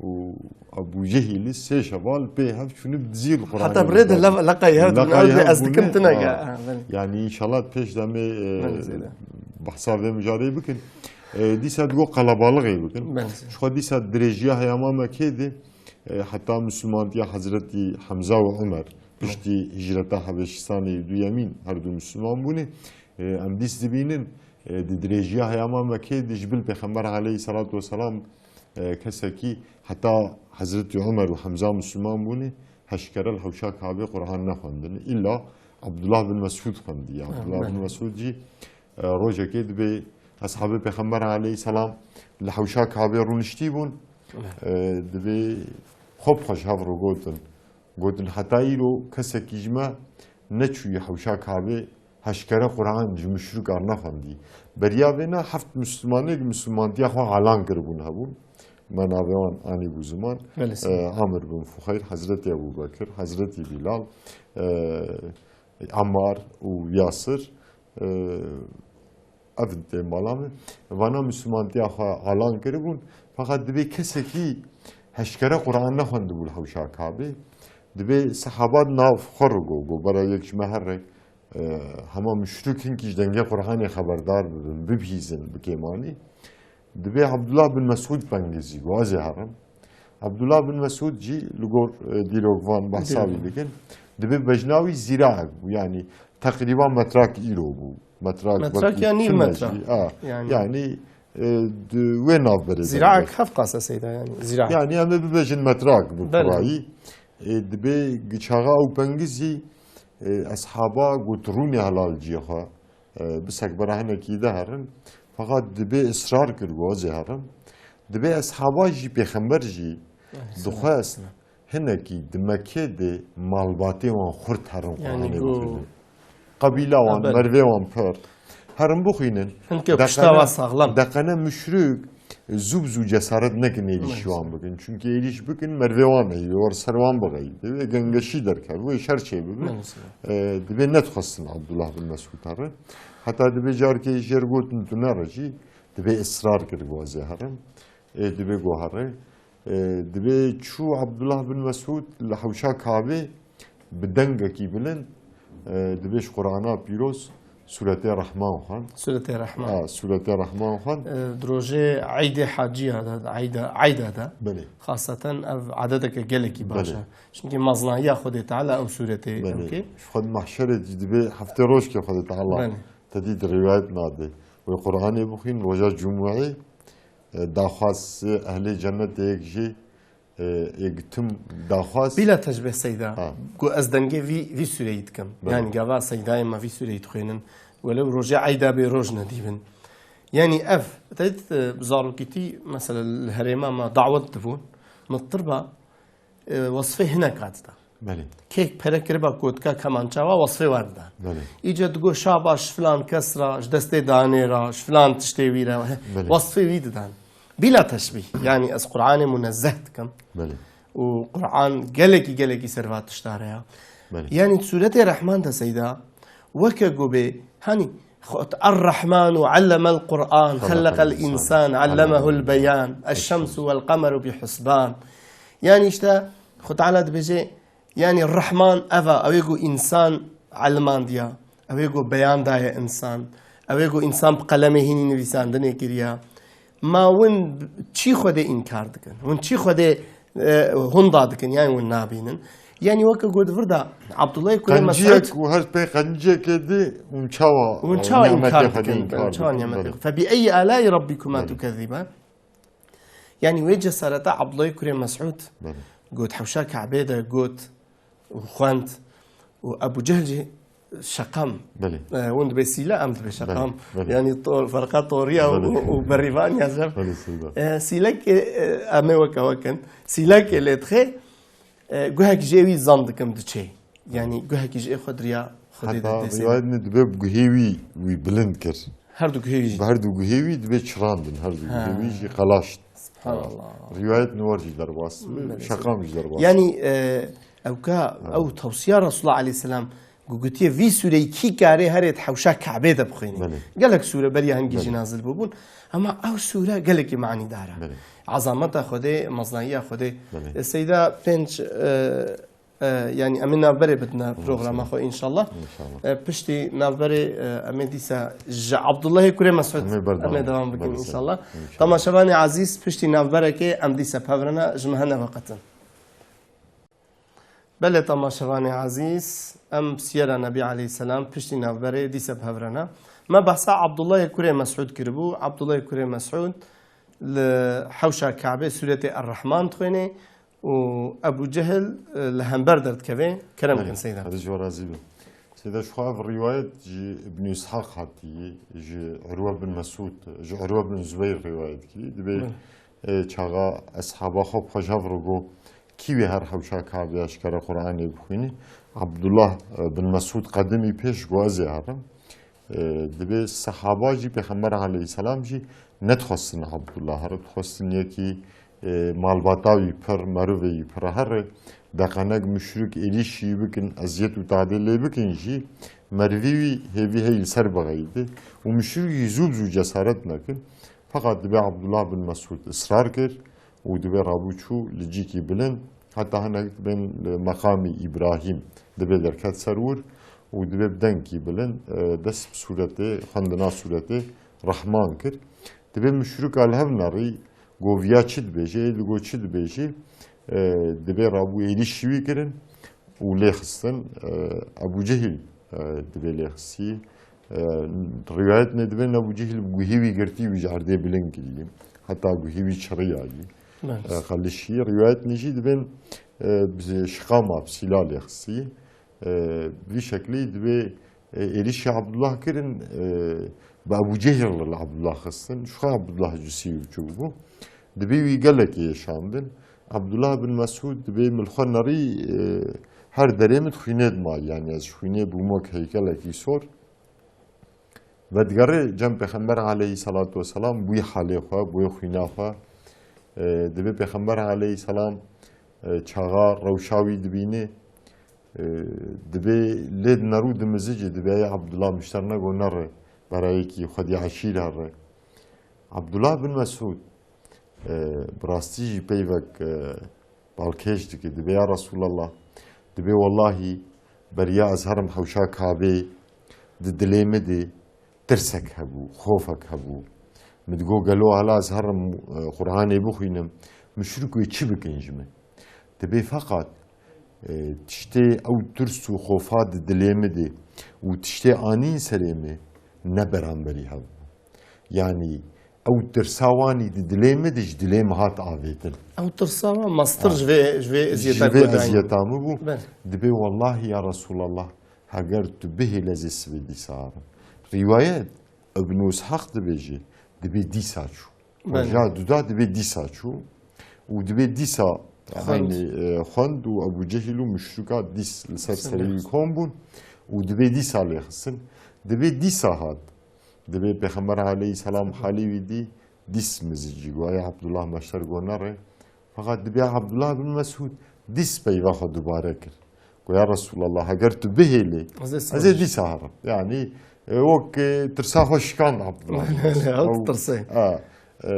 û Ebu Cehîlî sê şeval pê hev çûne bi dizî li Qur'anê. Heta bi rê de lev-, leqayî hev dibûne, leqayî hev bûne, ez dikim, belê, tune, ha, ha, belê. Yanî înşallah pêş de em ê, e, belê, Seyda, behsa vê mijarê bikin. E, dîsa digo qelebalixê bikin. Belê, Seyda. Ji xwe dîsa dirêjiya heyama Mekkê de, e, heta misilmantiya Hezretî Hemza û Umer, piştî hicreta Hebeşistanê duyemîn her du misilman bûne. E, em dîs dibînin, e, di dirêjiya heyama Mekkê de ji bil Pêxember aleyhisselatu vesselam, e, kesekî heta Hezretî Umer û Hemza misilman bûne, heşt kere li hewşa Kabê Qur'an nexwendine. Îlla Abdullah bin Mesûd xwendiye. Ha, Abdullah bin, belê, Mesûd jî, e, rojekê dibê eshabê Pêxember aleyhisselam li hewşa Kabê rûniştî bûn. Evet. E, dibê xwe bi xwe ji hev re gotin. Gotin, heta îro kesekî ji me neçûyî hewşa Kabê heşkere Quran ji muşrik ar nexwendî. Beriya vê ne heft Mislimanek Mislimantiya xwe alan kiribûn hebûn. Me navê wan anîbû ziman. Belê, sağ ol. E, Amir bin Fuheyr, Hezretî Ebû Bekir, Hezretî Bilal, e, Ammar û Yasir, e, ev tê mala me. Vana Mislimantiya xwe alan kiribûn. Feqet dibê kesekî heşkere Quran nexwendibû li hewşa Kabê. Dibê sehaba di nav xwe re go, go, bera yek ji me here, e, hema muşrik hinkî ji dengê Quranê xeberdar bibin, bibihîzin bi kêmanî. Dibê Abdullah bin Mesûd pengizî, go, ez ê herim. Abdullah bin Mesûd jî li gor, e, dîrokvan behsa wî dikin. Dibê bejna wî Zîraek bû, yanî teqrîban metrak îro bû. Metrak, metrak wekî ya nîv metra. A, yanî, yanî, e, di wê navberê de. Zîraek heft qas e seyda, yanî, zîraek. Yanî em ê bibêjin metrak bi kurayî. E, dibê çaxa ew pengizî, e, eshaba got rûnê helal ciyê xwe. E, bi sekbera hinekî de herin. Feqet dibê israr kir, got, ez ê herim. Dibê eshaba jî, pêxember jî dixwest hinekî di Mekkê de malbatê wan xurt herin Quranê bixwînin. Qebîla wan, mervê wan pir. Herin bixwînin. Hinke pişta wa saxlem. Deqene muşrik zû bi zû cesaret nekin êrîşî wan bikin. Çunkî êrîş bikin, mervê wan heyî, wer ser wan bixeyî. Divê gengeşî derkevin, wê şer çêbibin. E, divê nedixwestin Abdullah bin Mesûd here. Heta divê carkê jê re gotin tu nere jî, divê israr kir, got ez ê herim. E, divê got here. E, divê çû Abdullah bin Mesûd li hewşa Kabê bi dengekî bilind, e, divê ji Qur'ana pîroz Sûretê Rehman xwend. Sûretê Rehman. Ha, Sûretê Rehman xwend. E, di rojê Eydê Haciya de, Eyda, Eyda de. Belê. Xaseten ev adeteke gelekî baş e. Belê. Çimkî meznahiya Xwedê Teala ew sûretê Belê. Ew kê. Ji xwe di mehşerê jî divê heftê rojkê Xwedê Teala Belê. Te dî di rîwayet nade. Wê Qur'anê bixwîn roja Cumûeyê, e, daxwaz ehlê cennetê yek jî, e, yek tim daxwaz. Bila teşbih seyda. Ha. Ku ez dengê vî, vî sûreyî dikim. Belê. Yani gava seydayê me vî sûreyî dixwînin. Welew rojê Eyda bê roj nedîbin. Yani ev, te dît, e, zarokîtî, mesela li herêma me dawet dibûn. Min tirba, e, wesfê hinek hatida. Belê. Kêk pere kiriba kotka kemança wa wesfê wer didan. Belê. Îca digo şabaş filan kes ra, ji destê danê ra, ji filan tiştê wî re, Belê. Wesfê wî didan. Bila teşbîh. Yani ez Qur'anê munezzeh dikim. Belê. Û Qur'an gelekî, gelekî serva tişta re ya. Belê. Yani sûretê Rehman de seyda, weke gobê, hani, Xwet Er-Rehmanu allemel Qur'an, xeleqel insan, allemehul beyan, eşşemsu vel qemeru bi husban. Yani işte, Xwet Teala dibêje, yani Rehman eva, ew ê ku insan elmandiya, ew ê ku beyan daye insan, ew ê ku insan bi qelemê hînî nivîsandinê kiriya. Ma win çî Xwedê înkar dikin? Win çî Xwedê, e, hunda dikin? Yani win nabînin? Yani weke got vir de Abdullah kurê Mes'ud. Qenciyek û her pey qenciyekê di hûn çawa, Hûn e, çawa nimetê înkar Xwedê dikin? Înkar Çawa dikin? Nimetê Belê. Xwe? Fe bi eyyi alâi rabbikuma Belê. Tukezzîban? Yani wê cesareta Abdullah kurê Mes'ud Belê. got hewşa Kabe de got û xwend û Ebu Cehl jî şeqam. Belê. E, hûn dibê sîle, em dibê şeqam. Belê, belê. Yani to-, ferqa toriya û, Belê. û berîvaniya zev. Belê, seyda. E, sîlekê, e, em ê weke wekin. Sîlekê lê dixê, e, guhek jê wî zan dikim diçê. Yani guhekî ji ê xwe diriya Xwedê Heta didê seyda. Rîwayet ne dibe bi guhê wî, wî bilind kir. Her du guhê wî jî. Bi her du guhê wî dibe çirandin, her du guhê Ha. wî jî qelaşt. Subhanallah. Rîwayet ne wer jî derbas dibe, Belê. şeqam jî derbas. Yani, e, ew ka, Ha. ew tewsiya Resulullah aleyhisselam, ku gotiye vî sûreyî kî karê herê di hewşa Kabe de bixwînî. Belê. Gelek sûre beriya hingî jî Belê. nazil bûbûn. Ama ew sûre gelekî manîdar e. Belê. Ezameta Xwedê, meznayiya Xwedê. Belê. E, seyda pênc, e, e, yani em ê navberê bidine Belê. programa xwe înşallah. Înşallah. E, piştî navberê, e, em ê dîsa ji Abdullahê kurê Mes'ud Em ê berdewam em ê dewam bikin. bikin Belê, înşallah. înşallah. Temaşevanê ezîz, piştî navberekê em dîsa pevrine ji me hene veqetin. Belê temaşevanê ezîz, em siyera Nebî aleyhisselam piştî navberê dîsa bi hev re ne. Me behsa Abdullahê kurê Mes'ud kiribû. Abdullahê kurê Mes'ud li hewşa Kabe sûretê Er-Rehman dixwênê û Ebu Cehil, e, li hember derdikeve. Kerem Belê, bikin seyda. Xwedê ji we razî be. Seyda, ji xwe ev rîwayet ji Ibn Îshaq hatiye, ji Urwe bin Mesûd, ji Urwe bin Zubeyr rîwayet kirî. Dibê, Belê. e, çaxa eshaba xwe bi xwe ji hev re got, Kî wê her hewşa Kabê eşkere Qur'anê bixwînî? Abdullah, e, bin Mesûd qedimî pêş got, ez ê herim. E, dibê sehaba jî Pêxember aleyhisselam jî nedixwestin Abdullah here, dixwestin yekî, e, malbata wî pir, merivê wî pir here, deqenek muşrik êrîşî bikin, eziyet û tadê lê bikin jî, merivî wî hêvî hey li ser bixeyidê û muşrik jî zû bi zû cesaret nekin. Feqat dibê Abdullah bin Mesûd israr kir û dibê rabû çû li cîkî bilind, heta hinek dibên li meqamî Îbrahîm dibê derket ser wir û dibê bi dengkî bilind, e, dest bi sûretê, xwendina sûretê Rehman kir. Dibê muşrika li hev nerî, goviya çi dibêje, ê digo çi dibêje, e, dibê rabû êrîşî wî kirin û lê xistin, e, Ebû Cehîl, e, dibê lê xistî. E, rîwayetnê dibên Ebû Cehîl bi guhê wî girtî wî ji erdê bilind kirî. Heta guhê wî çiriyayî. Belê. E, qelişî. Rîwayetnê jî dibên, e, bi şiqama, bi sîla lê xistî. E, bi vî şeklî dibê, e, êrîşî Abdullah kirin, e, bi Ebû Cehîl li Abdullah xistin. Şixa Abdullah cusî û çû bû. Dibê wî gelekî êşandin. Abdullah bin Mesûd dibê min xwe nerî, e, her derê min xwînê dima, yanî ez ji xwînê bûm wek heykelekî sor. Vedigerê cem Pêxember aleyhisselatu vesselam, bûyî halê xwe, bûyî xwîna xwe. E, dibê Pêxember aleyhisselam, e, çaxa rewşa wî dibînê, e, dibê lê dinerû dimizicê, dibê ey Abdullah mişter nego nere, berayekî xwedî eşîr here. Abdullah bin Mesûd, e, bi rastî jî peyvek, e, balkêş dike, dibê ya Resulallah, dibê wellahî beriya ez herim hewşa Kabê di dilê min de tirsek hebû, xofek hebû. Min digo gelo hala ez herim, e, Qur'anê bixwînim, muşrik wê çi bikin ji min? Dibê feqat, e, tiştê ew tirs û xofa di dilê min de û tiştê anîn serê min ne beramberî hebû. Yanî ew tirsa wanî di dilê min de ji dilê min hat avêtin. Ew tirsa wan mestir Ha. ji vê, ji vê Ji eziyeta vê ku dayîn. eziyeta min bû. Belê. Dibê wellahî ya Resulallah, heger tu bihêle ez ê sibê dîsa herim. Rîwayet Ibn Ishaq dibêje, dibê dîsa çû. Belê. Roja duda dibê dîsa çû. Û dibê dîsa Xwend. eynî, e, xwend û Ebû Cehîl û muşrika dîs li ser Sen serê wî lêxistin. kom bûn û dibê dîsa lêxistin. Dibê dîsa hat. Dibê Pêxember aleyhisselam halî wî dî, dîs mizicî, goya Abdullah meşter go nere. Feqat dibê Abdullah bin Mesûd dîs peyva xwe dubare kir. Go ya Resulallah, heger tu bihêlê, Ez ê ez ê sibê. dîsa herim. Yanî, e, wek, e, tirsa xwe şikand Abdullah bin Mesûd. Ew Ew, tirsê. a, e,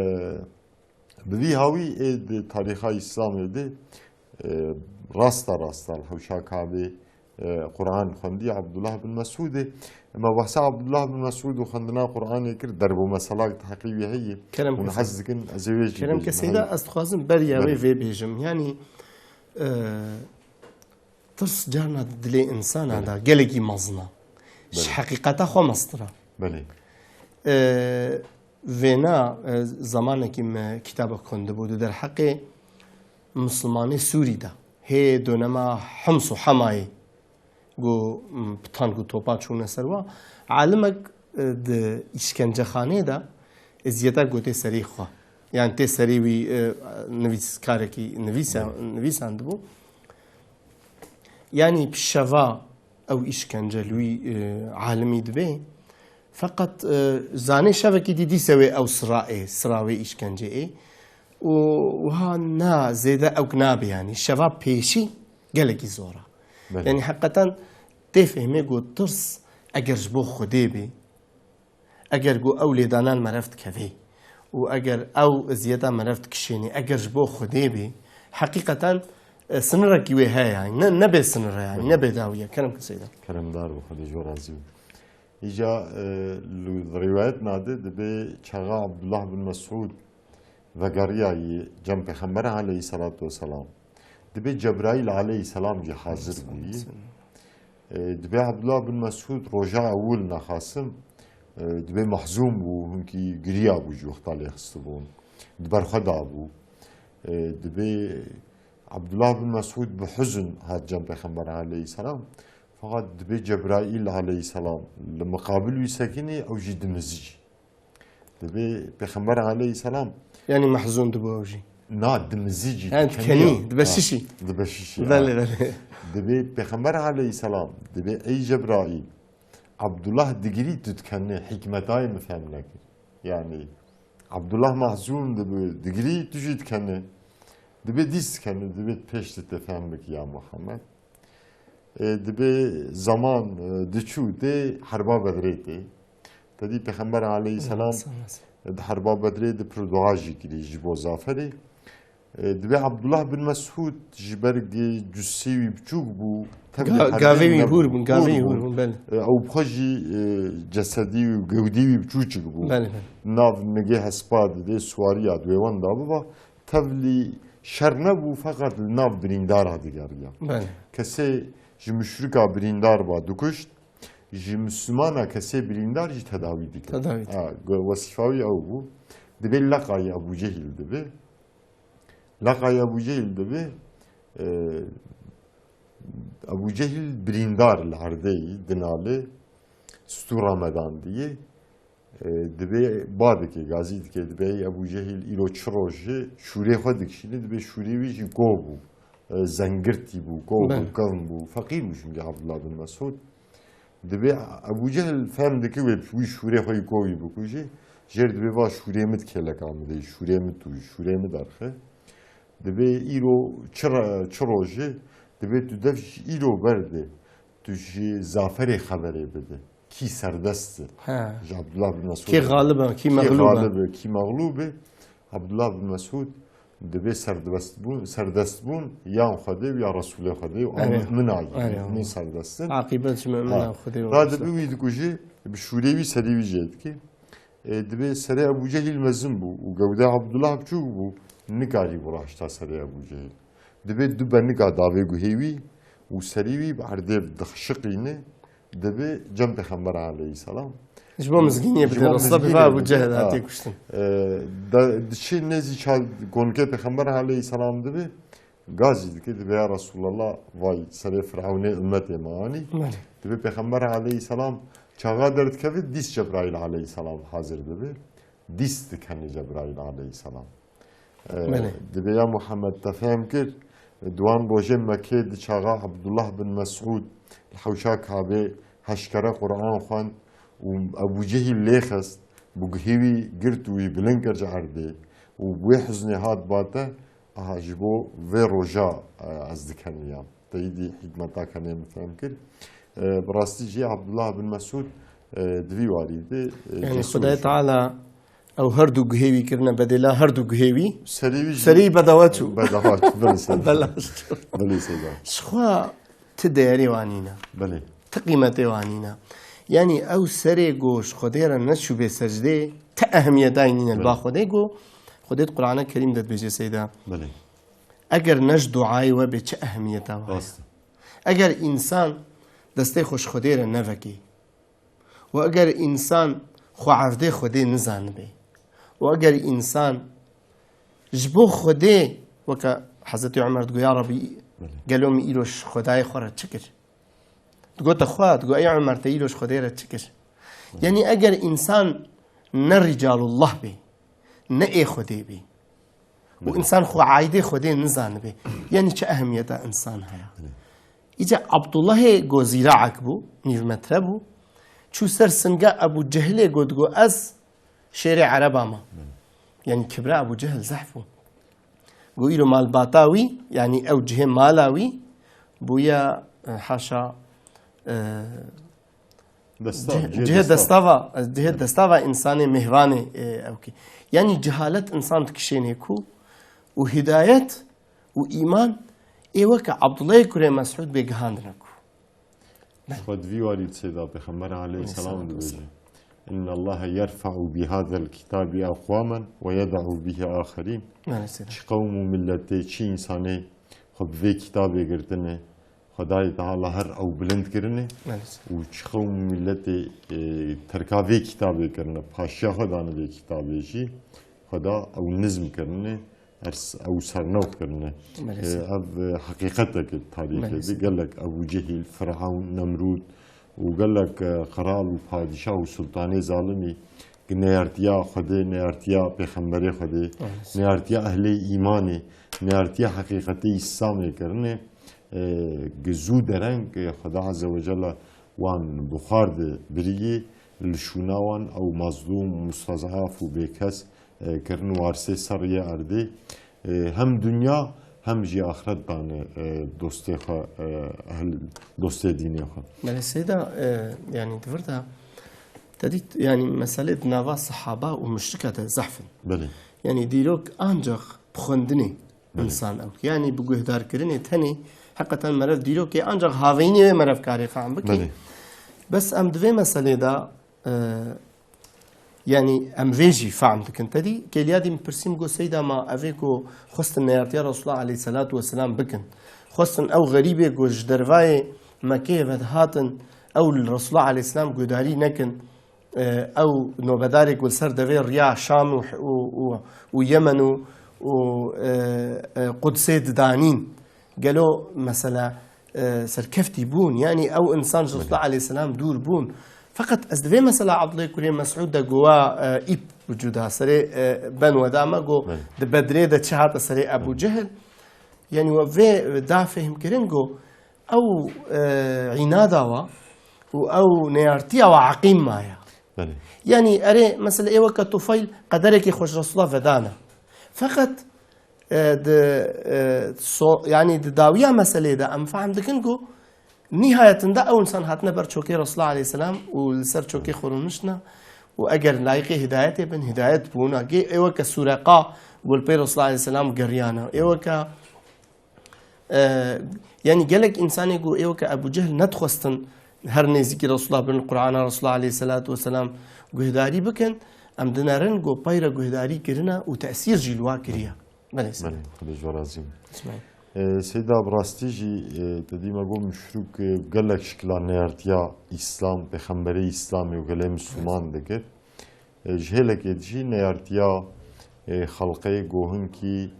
Bi vî hawî ê di tarîxa Îslamê de, e, rasta rasta li hewşa Kabê, e, Quran xwendî Abdullah bin Mesûdê. Me behsa Abdullah bin Mesûd û xwendina Quranê kir, derb û meselak di heqî wî heye. Kerem Hûn ke hez dikin ez ê wê jî Kerem bêjim, ke Seyda, heye. ez dixwazim beriya wê Belê. vê bêjim. Yanî, e, Tirs carna di dilê insana Belê. de gelekî mezin e. Ji Belê. heqîqeta xwe mestir e. Belê. E, vêna, e, zamanekî me kitabek xwendibû di derheqê Mislimanê Sûrî de. Hê donema Hims û Hemayê ku, m, bi tank û topa çûne ser wa. Alimek, e, di îşkencexanê de eziyeta ku tê serî xwe. Yan tê serî wî, e, nivîskarekî nivîsa-, Belê. nivîsandibû. Yanî bi şeva ew îşkence li wî, e, alimî dibe. Feqet, e, zanê şevekî dî dîse wê ew sira ê, sira wê îşkence ê. Û wiha na zêde ewk nabe yanî. Şeva pêşî gelekî zor e. Belê. Yanî heqeten tê fehmê ku tirs eger ji bo Xwedê bê, Eger ku ew lêdanan meriv dikevê û eger ew eziyeta meriv dikişênê, eger ji bo Xwedê bê, heqîqeten, e, sinirekî wê heye, yanî ne, ne bê sinir e, yanî ne bê dawiye. Kerem ke Seyda. Keremdar bû, Xwedê ji we razî bû. Îca, e, li rîwayetna de dibê çaxa Abdullah bin Mesûd vegeriyayî cem Pêxemberê aleyhisselatu vesselam. Dibê Cebraîl aleyhisselam jî hazir bûyî. E, dibê Abdullah bin Mesûd roja ewil naxasim, e, dibê mehzûn bû, hinkî giriya bû ji wexta lê xistibûn. Di ber xwe dabû. E, dibê Abdullah bin Mesûd bi huzn hat cem Pêxember aleyhisselam. Feqet dibê Cebraîl aleyhisselam li miqabil wî sekinî, ew jî dimizicî. Dibê Pêxember aleyhisselam Yanî mehzûn dibû ew jî. Na, dimizî jî, He, dikenî dikenî, ya. Dibe Ha, şişî. Dibe şişî, Belê, ha. Belê. Dibê Pêxember aleyhisselam, dibê ey Cebraîl, Abdullah digirî tu dikenî, hikmetayê min fehm nekir. Yani, Abdullah mahzun dibi, digirî tu jî dikenî. Dibê dîs dikenî, dibê pêş de te fehm bikî ya Muhammed. E, dibê zaman, e, diçû tê herba Bedrê tê. Te dî Pêxember aleyhisselam, Sallallahu aleyhi ve sellem. E, di herba Bedrê di pir dua jî kirî ji bo Zaferê. E, dibê Abdullah bin Mesûd ji ber gi cusê wî biçûk bû, tevlî Ga-, herbê gavê wî nebû. Hûr bûn, gavê Hûr wî hûr bûn. Bûn, belê. E, ew bi xwe jî, e, cesedî wî, gewdî wî biçûçik bû. Belê, belê. Nav nigê hespa didê, suwariya di wê wenda biba. Tevlî şer nebû, feqet li nav birîndara digeriya. Belê. Kesê ji muşrika birîndar ba dikuşt, ji Müslümana kesê birîndar jî tedawî dike. Tedawî dike. Ha, go-, wesîfa wî ew bû. Dibê leqayî Ebû Cehîl dibe. Leqayî Ebû Cehîl dibe. E, Ebû Cehîl birîndar li erdê yî, dinalê, stûra me dan diyê. E, dibê ba dike, gazî dike, dibê ey Ebû Cehîl îro çi roj e, şûrê xwe dikişîne, dibê şûrê wî jî ko bû. E, zengirtî bû, ko bû, Belê. Kevn bû. Feqîr bû çünkü Abdullah bin Mesûd. Dibê Ebû Cehil fehm dike wê wî şûrê xwe yî ko wî bikujê. Jêr dibê va şûrê min di kêleka min de, şûrê min tû, şûrê min derxe. Dibê îro çi re-, çi roj e? Dibê tu dev ji îro berde. Tu ji Zaferê xeberê bide. Kî serdest e? He. Ji Abdullah bin Mesûd. Kî xalib e, kî Kî mexlûb e? Xalib e, kî mexlûb e? Abdullah bin Mesûd dibê serdest bûn, serdest bûn, yan Xwedê û ya Resûlê Xwedê û Erê. Min ayî, Erê. Min serdest in. Aqîbet ji mumina Ha. Xwedê û Ra Resûlê. Dibê wî dikujê, bi şûrê wî serê wî jê dikê. E, dibê serê Ebû Cehîl mezin bû û gewde Abdullah biçûk bû, nikarî bû raşta serê Ebû Cehîl. Dibê du benika davê guhê wî û serî wî bi erdê dixşiqîne, dibê cem Pêxember aleyhisselam. Ji bo mizgîniyê Ji bide bo rasta mizgînê biva Ebû bide. Cehil Ha. hatiye kuştin. E, da, diçê nêzî ça-, konikê Pêxember aleyhisselam dibê, gazî dike, dibê ya Resulallah, vay serê Firavunê ümmetê me anî. Belê. Dibê Pêxember aleyhisselam çaxa derdikeve, dîs Cebraîl aleyhisselam hazir dibe. Dîs dikene Cebraîl aleyhisselam. E, Belê. Dibê ya Muhammed te fehm kir, di wan rojê Mekkê di çaxa Abdullah bin Mesûd li hewşa Kabê heşkere Quran xwend û Ebû Cehîl lê xist, bi guhê wî girt û wî bilind kir ji erdê û bi wê huznê hat ba te, aha ji bo vê roja, e, ez dikeniyam. Te îdî hikmeta kenê min fehm kir. E, bi rastî jî Abdullah bin Mesûd, e, di vî warî de, e, Yani cesûr Xwedayê bû. Teala ew her du guhê wî kirine bedêla her du guhê wî. Serê wî jî Serê wî bedawa çû. Bedawa çû, belê Seyda. Belaş çû. Belê Seyda. Ji xwe ti değerê wa nîne. Belê. Ti qîmetê wa nîne. Yani ew serê ku ji Xwedê re neçûbê secdê, ti ehemiyetayî nîne li ba Belê. Xwedê ku Xwedê di Qur'ana Kerîm de dibêje Seyda. Belê. Eger ne ji duayê we bê çi ehemiyeta wa ye? Rast e. Eger însan destê xwe ji Xwedê re nevekê û eger însan xwe evdê Xwedê nizanibê û eger însan ji bo Xwedê, weke Hezretî Omer digo, ya Rebî, Belê. Gelo min îro ji Xwedayê xwe re çi kir? Digote xwe, digo, ey Omer, te îro ji Xwedê re çi kir? Belê. Yanî eger însan ne rîcalullah bê, ne ê Xwedê bê, û Belê. Însan xwe aîdê Xwedê nizanibe, yanî çi ehemiyeta însan heye? Belê. Îca Abdullahê go zîraek bû, nîv metre bû, çû ser singa Ebû Cehilê go digo, ez şêrê Ereba me. Belê. Yanî kibra Ebû Cehil zehf bû. Go îro malbata wî, yanî ew cihê mala wî bûye, e, haşa, e, Desta, cih-, cihê cihê desta. Destava, cihê Evet. Destava însanê mêhvanê, e, ew kî. Yanî cehalet însan dikişênê ku û hidayet û îman ê weke Abdullahê kurê Mesûd bê gihandine ku. Xwe di vî warî di Seyda Pêxember aleyhisselam Aleyhisselatu dibêje. Vesselam. Inna Allahe yerfa'u bi hadhal kitabi aqwamen ve yeda'u bihi axerîn. Maalesef. Çi qewm û milletê, çi însanê xwe bi vê kitabê girtine, Xwedayê Teala her ew bilind kirine Maalesef. Û çi qewm û milletê, e, terka vê kitabê kirine, paşiya xwe dane vê kitabê jî, Xweda ew nizm kirine, her s-, ew sernew kirine. Maalesef. E, ev, e, heqîqetek e tarîxê de. Maalesef. Gelek Ebû Cehîl, Firewn, Nemrûd û gelek, e, qral û padîşah û sultanê zalimî Gi neyartiya Xwedê, neyartiya Pêxemberê Xwedê, neyartiya ehlê îmanê, neyartiya heqîqetê Îslamê kirine, e, gi zû dereng, e, Xweda Azze ve Celle wan bi xwar de biriyê, li şûna wan ew mazlûm, mustezaf û bêkes, e, kirin warisê ser riyê erdê. E, hem dinya hem jî axiret dane, e, dostê xwe, e, ehl, dostê dînê xwe. Belê Seyda, e, yanî di vir de te dît, yanî meselê di nava sehaba û muşrika de zehf in. Belê. Yanî dîrok ancak bi xwendinê Belê. insan ew. Yanî bi guhdarkirinê tenê heqeten merev dîrokê ancak haveyînê wê merev karê fehm bike. Belê. Bes em di vê meselê de, e, yanî em vê jî fehm dikin. Te dî kêliya dî min pirsî min got, Seyda, ma evê ku xwestin neyartiya Resulullah aleyhisselatu vesselam bikin, xwestin ew xerîbê ku ji dervayê Mekkeyê ve dihatin, ew li Resulullah aleyhisselam guhdarî nekin, e, ew nobedarê ku li ser devê riya Şam û, û, û, û Yemen û, û, e, e, Qudsê didanîn. Gelo mesela, e, serkeftî bûn? Yanî ew însan ji Resulullah aleyhisselam dûr bûn. Feqet ez di vê mesela Abdullah kurê Mesûd de gowa, e, îp wicûda serê, e, ben weda me go Belê. di Bedrê de çi hate serê Ebu Cehil. Yanî we vê da fehmkirin go ew, e, înada wa û ew neyartiya wa eqîm maye. Belê. Yanî erê mesela ê weke Tufeyl qederekî xwe ji Resulullah vedana. Feqet, e, di, e, so, yanî di dawiya meselê de em fehm dikin ku nihayetinde ew însan hatine ber çokê Resulullah aleyhisselam û li ser çokê xwe rûniştine û eger layiqê hidayetê bin, hidayet bûna. Gê ê weke Sûreqa ku li pê Resulullah aleyhisselam geriyana. Ê weke, e, yanî gelek însanê ku ê weke Ebu Cehil nedixwestin her nêzîkî Resulullah bin, Qur'ana Resulullah aleyhisselatu vesselam guhdarî bikin, em dinerin ku peyre guhdarî kirine û tesîr jî li wa kiriye. Belê, Seyda. Belê, Xwedê ji we razî be. Bismillah. E, Seyda, bi rastî jî, e, te dî me got muşrik, e, gelek şikila neyartiya Îslam, Pêxemberê Îslamê û gelê Misliman dikir. E, ji hêlekê dijî neyartiya, e, xelqê gohinkî,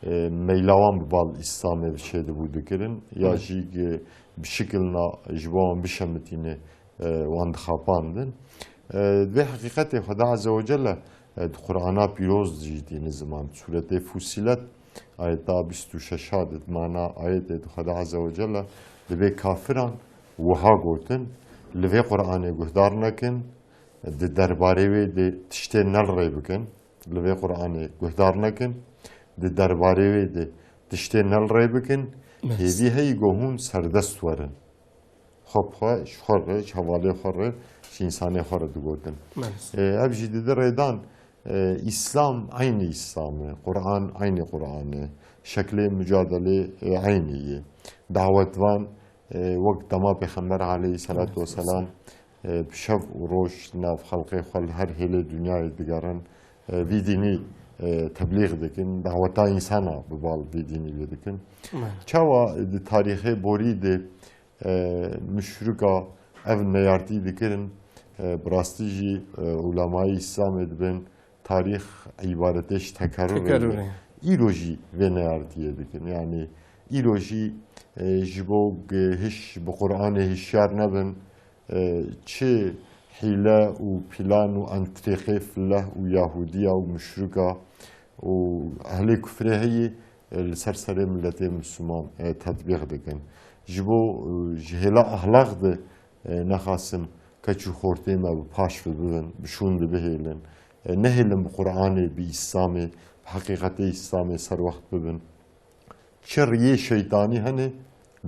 e, meyla wan bi bal Îslamê çêdibû dikirin, ya Hı. jî gi-, bi şikilna ji bo wan bişemitîne, e, wan dixapandin. E, vê heqîqetê Xweda Azze ve Celle, e, di Qur'ana Pîroz de jî tîne ziman. Sûretê Fussilet, ayeta bîst û şeş de, di mana ayetê de Xweda Azze ve Celle dibê kafiran wiha gotin, li vê Qur'anê guhdar nekin, di derbarê wê de tiştê ne li rê bikin, li vê Qur'anê guhdar nekin, di derbarê wê de tiştê ne li rê bikin, Belê. hêvî heyî ku hûn serdest werin. Xwe bi xwe, ji xwe re, ji hevalê xwe re, ji însanê xwe re digotin. Belê. E, ev jî dide rêdan, e, Îslam eynî Îslam e, Qur'an eynî Qur'an e, şeklê mucadelê, e, eynî ye. Dawetvan, e, wek dema Pêxember aleyhisselatu vesselam, e, bi şev û roj nav xelqê xwe li her hêlê dinyayê digerin, e, vî dînî, e, teblîx dikin, daweta însana bi bal vî dînî lê dikin. Belê. Çawa di tarîxê borî de, e, muşrika ev neyartî dikirin, e, bi rastî jî, e, ulemayê Îslamê dibin, tarîx îbaretê ji tekerrurê Tekerrurê. ye. Îro jî vê neyartiyê dikin. Yanî îro jî, e, ji bo gi-, hiş-, bi Qur'anê hişyar nebin, e, çi hîle û plan û entrîqê fileh û Yahudiya û muşrika û ehlê kufrê heyî, e, li ser serê miletê Misliman, e, tetbîq dikin. Ji bo, e, ji hêla ahlaq de, e, nexasim keç û xortê me bi paş ve bibin, bi şûn de bihêlin. E, nehêlin bi Qur'anê, bi Îslamê, bi heqîqetê Îslamê serwext bibin. Çi riyê şeytanî hene,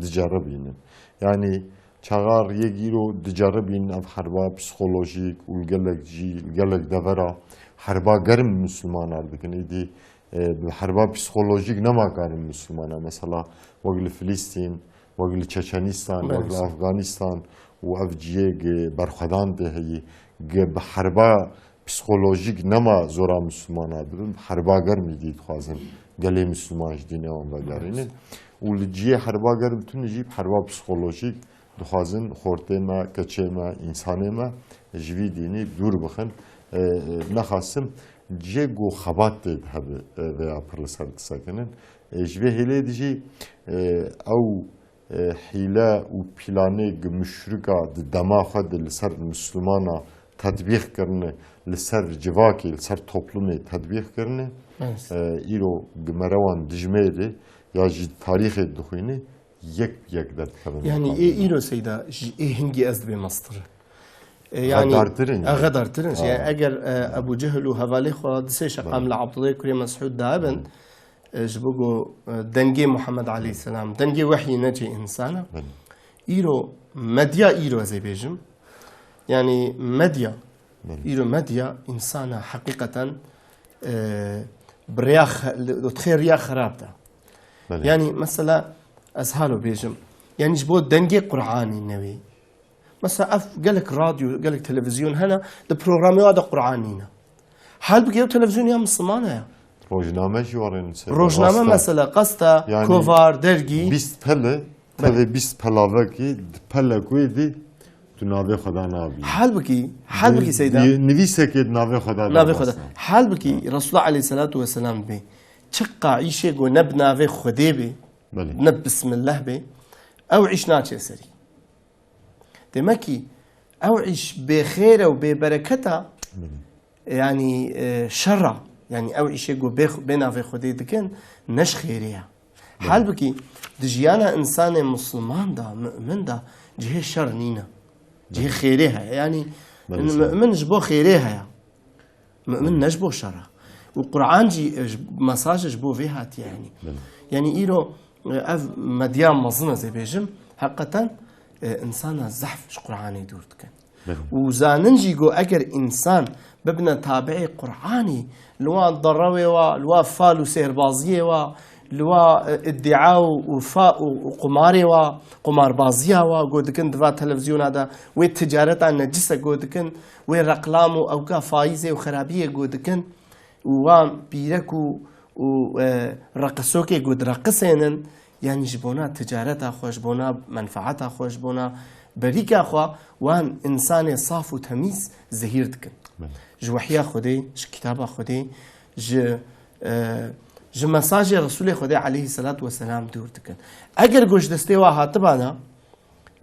diceribînin. Yanî çaxa riyek îro diceribînin ev herba psîkolojîk û li gelek jî, li gelek devera herba germ Mislimanan dikin. Êdî, e, bi herba psîkolojîk nema karin Mislimana. Mesela wek li Filistîn, wek li Çeçenîstan, wek li Belê. Afganîstan û ev cihê gi berxwedan tê heyî, gi bi herba psîkolojîk nema zora Mislimana dibin, bi herba germî dî dixwazin gelê Misliman ji dînê wan vegerînin. Û li cihê herba germ tune jî bi herba psîkolojîk dixwazin xortê me, keçê me, însanê me ji vî dînî dûr bixin. E, e, nexasim cihê ku xebat tê de hebe, e, vêya pir li ser disekinin. E, ji vê hêlê de jî, e, ew e, hîle û planê gi muşrika di dema xwe de li ser Mislimana tetbîq kirine, li ser civakê, li ser toplumê tetbîq kirine, Evet. e, îro gi mere wan dijmêrê ya jî tarîxê dixwîne, yek bi yek derdikevin. Yani ê îro seyda ji ê hingî ez dibê mestir. E, yani, Xedartir in. E, xedartir in. Ha. Yani eger, e, Ebu Cehil û hevalê xwe di sê şeqam Belê. li Abdullah kurê Mes'ud dabin, Belê. e, ji bo ku, e, dengê Muhammed aleyhisselam, dengê wehyî necê insana. Belê. Îro, medya îro ez ê bêjim. Yani medya, Belê. îro medya insana heqîqeten, e, bi rêya xe-, li, li xêr ya xerab da. Belê. Yani mesela ez halo bêjim. Yani ji bo dengê Qur'anî newê. Mesela ev gelek radyo, gelek televizyon hene, di programê wa de Qur'an nîne. Halbukî ew televizyon ya Misliman e ya. Rojname jî warên ser Rojname rast e. mesela, qasta, Yani kovar, dergî. bîst pele, Belê. tevê bîst pelavekî, di pelek wê dî, tu navê xwe da nabî. Halbukî, halbukî Di- seyda. di- Nivîsekê di navê xwe da Navê xwe da. Halbukî Resulullah aleyhissalatu vesselam dibê. Çiqa îşê ku ne bi navê Xwedê bê, Belê. ne bi Bismillah bê, ew îş naçe serî. Demek ki ew îş bêxêr e û bêbereket e, Belê. yani, e, şer e. Yani ew îşê ku bê, bê navê Xwedê dikin, ne ji xêrê ye. Belê. Halbukî di jiyana insanê Musliman de, mu'min de, cihê şer nîne. Cihê Belê. xêrê heye. Yani Belê, seyda. mu'min ji bo xêrê heye. Mu'min ne ji bo şer e. Û Qur'an jî, e, ji, mesaj ji bo vê hatiye, yani. Belê. Yani îro, e, ev medya mezin ez ê bêjim, heqeten, e, insana zehf ji Qur'anê dûr dikin. Belê. Û zanin jî ku eger insan bibine tabi'ê Qur'anî, li wan derewê wa, li wa fal û sêrbaziyê wa, li wa, e, îddia û, û fa-, û, û qumarê wa, qumarbaziya wa, ku dikin di va televizyona de, wê ticareta necise ku dikin, wê reqlam û ewka faîzê û xerabiyê ku dikin, û wan pîrek û, û, e, reqisokê ku direqisênin, yanî ji bona ticareta xwe, ji bona menfaeta xwe, ji bona berîka xwe, wan insanê saf û temîz zehîr dikin. Belê. Ji wehya Xwedê, ji kitaba Xwedê, ji, e, ji mesajê Resûlê Xwedê aleyhisselatu vesselam dûr dikin. Eger ku ji destê wa hatibana,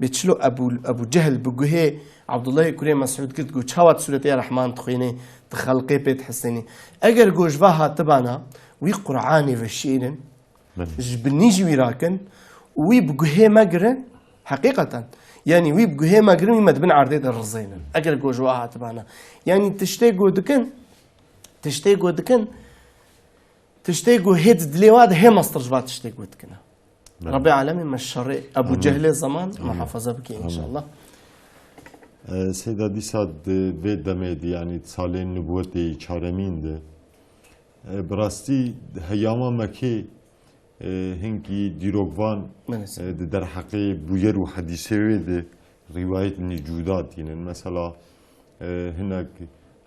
bê çilo Ebu, Ebu Cehil bi guhê Abdullahê kurê Mes'ud girt ku çawa tu Sûretê Rehman dixwînê, tu xelqê pê dihisênî. Eger ku ji va hatibana, wî Qur'anê veşêrin, Belê. ji binî jî wî rakin û wî bi guhê me girin, heqîqeten. Yanî wî bi guhê me girin, wî me di bin erdê de rizênin. Eger ku ji wa hatibana. Yanî tiştê ku dikin, tiştê ku dikin, tiştê ku hê di dilê wa de hê mestir ji va tiştê ku dikine. Belê. Rabbê Alemî me şerê Ebu Amîn. Cehlê zeman Amîn. muhafaza bike Amîn. înşallah. E, Seyda, dîsa di vê demê de, yanî di salên nubwetê çaremîn de, e, bi rastî heyama Mekê, e, hinkî dîrokvan, Belê. e, di derheqê bûyer û hedîsê wê de rîwayetên cuda tînin. Mesela, e, hinek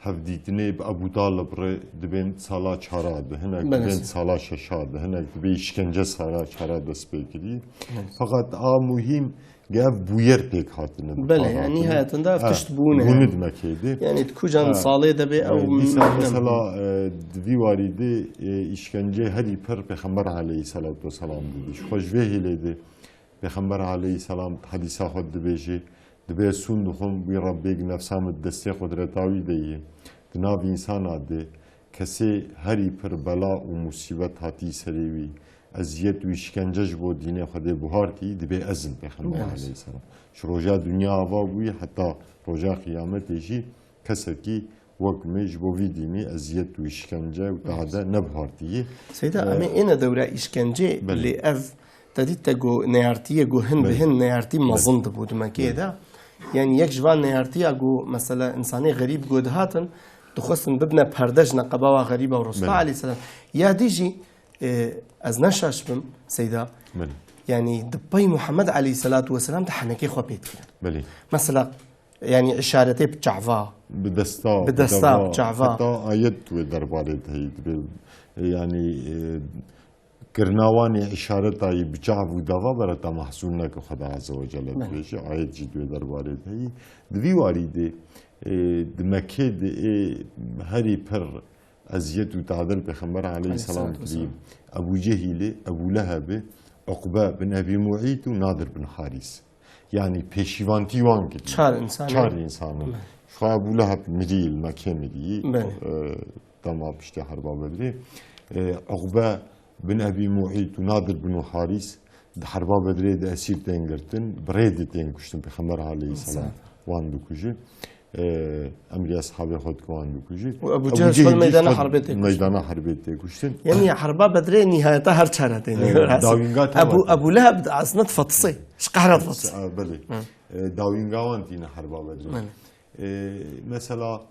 hevdîtinê bi Ebû Talib re dibên sala çara de, hinek Belê. dibên sala şeşa de, hinek dibê îşkence sala çara dest pê kirî. Belê. Feqet a muhîm, ev bûyer pêk hatine bi Belê, para yani hatine. nihayetinde ev Ha, tişt bûne bûne yani. di Mekê de. Yani di kucan Ha. salê de bê ew E, dîsa ne- mesela, e, di vî warî de, e, îşkence herî pir Pêxember aleyhisselatu vesselam didî. Ji xwe ji vê hêlê de Pêxember aleyhisselam hedîsa xwe dibêje, dibê sûn dixwim, wî Rebbê ku nefsa min di destê qudreta wî de ye. Di nav însana de kesê herî pir bela û musîbet hatî serê wî, eziyet û îşkence ji bo dînê Xwedê buhartî, dibê ez im Pêxember Evet. aleyhisselam. Ji roja dinya ava bûyî heta roja qiyametê jî kesekî wek me ji bo vî dînî eziyet û îşkence û Evet. tade nebihartî. Seyda, Ee, em ê êne dewra îşkencê Belê. lê ev te dît te got neyartiyê got hin bi Belê. hin neyartî Belê. mezin dibû di Mekeyê Belê. de. Yani yek ji van neyartiya got mesela insanê xerîb got dihatin, dixwestin bibine perde ji neqeba wa xerîba û Resulullah Belê. aleyhisselam. Ya dî jî, e, ez ne şaş bim, Seyda. Belê. Yani di pey Muhammed aleyhisselatu vesselam de henekê xwe pê dikirin. Belê. Mesela, yani îşaretê bi çava. Bi desta, Bi desta, deva, bi çava. Heta ayet wê derbarê de heyî dibê. Yani, e, kirina wanê îşareta yî bi çav û dava bereta mahsûl neke Xweda Azze ve Celle Belê. dibêje. Ayet jî di wê derbarê de heyî. Di vî warî de, e, di Mekê de ê herî pir eziyet û tadil Pêxember aleyhisselam Aleyhisselatu kirî. vesselam. Ebû Cehîlê, Ebû Lehebê, Uqbe bin Ebî Muît û Nadir bin Harîs. Yani pêşîvantî wan kirî. Çar insan. Çar insan. Belê. Ji Ka Ebû Leheb mirî, li Mekê mirî. Belê. E, dema piştî Herba Bedrê. E, Uqbe bin Ebî Muît û Nadir bin Harîs di Herba Bedrê de esîr tên girtin, bi rê de tên kuştin, Pêxember aleyhisselam Selam. wan dikuje. E, emrî eshabê xwe dike wan dikuje. Û Ebû Ebû Cehil Cehil jî meydana xwe herbê tê kuştin. meydana herbê tê kuştin. Yani Herba Bedrê nihayeta her çare tên. E, dawînga te Ebû, wan tê. Ebû Leheb aslında difatisê. Ji qehra difatisê. E, belê. Hı. E, dawînga wan tîne Herba Bedrê. Belê. E, mesela,